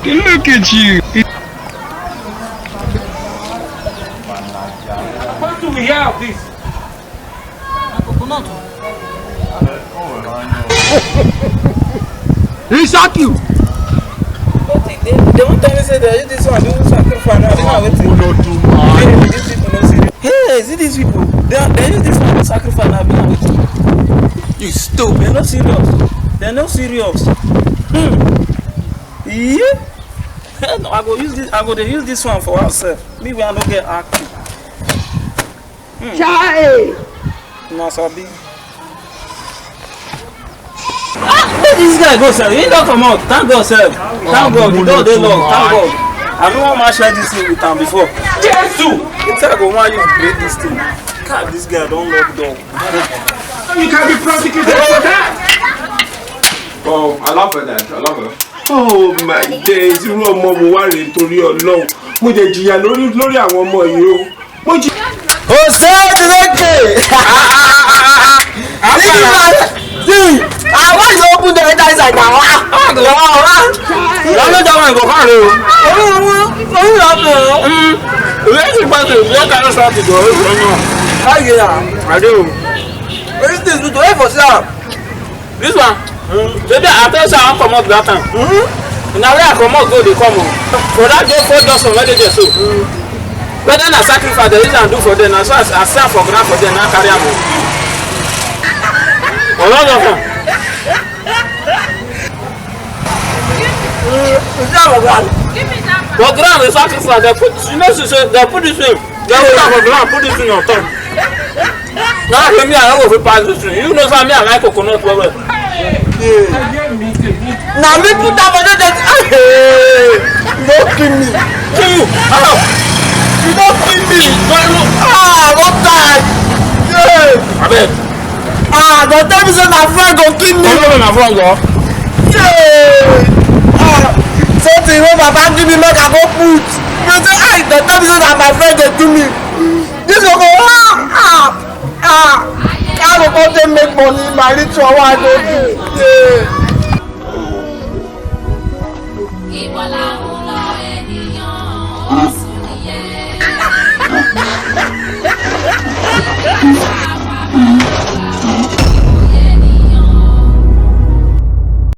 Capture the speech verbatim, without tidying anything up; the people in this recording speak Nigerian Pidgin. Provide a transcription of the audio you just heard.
Look at you. What do we have this? Na coconut. He shock you. Wetin dey? They won't tell me say they use this one do sacrifice. Now, this one wetin? People no do man. Hey, these people no serious. Hey, see these people. They, they use this one do sacrifice. Now, this one wetin? You stupid. They no serious. They no serious. Hmm. Yeah. No, I go use this. I go dey use this one for ourselves. Me wey I no get acting. Hmm. Chai! Una sabi. Ah, where this guy go, sir? He don comot. Thank God, sir. Thank God. The door dey locked. Thank God. I no wan match this thing with am before. Jesus! If I go wan use break this thing. God, this guy don lock door. You can be prosecuted for that. Oh, I love her, Dad. I love her. Oh my days, irú ọmọ wo wá rèé, torí Ọlọ́run? Mo jẹ jìyà lórí, lórí àwọn ọmọ yìí o. Mo jì. Jose Chineke. This is my, see, ah, why you open the enter inside now? Ah, ah, ah, ah. You know that one go hard o. Oh, oh, oh, oh, oh. Mm. You like the person, you like that sort of girl. How you are? I do. This thing is good to for sure. This one, baby, I tell you, I wan comot that time. Mm-hmm. Na where I comot go dey come o. For that day, four Johnson wey dey there so. Mm. Whether na sacrifice dem use am do for there, na so I, I see am for ground for there, na I carry am o. Ọ̀rọ̀ lọ fún. Mm, you see am for ground. For ground, the sacrifice, they put, you know, say, they put this thing. They put am for ground, put this thing on top. Now, say me, I no go fit pass this thing. You know say me, I like coconut well well. Yeah. Na me put am for there, just, ah, hey, no kill me. Kill you? How? You no kill me. Ah, I don die. Yeah. Abeg. Ah, dem tell me say na friend go kill me. No, no, no, na friend go. Yeah. Ah, something wey Baba give me make I go put. Dem say, ah, dem tell me say na my friend dey do me. This one go, ah, ah, ah. I go come take make money, my ritual wey I go do. Yeah.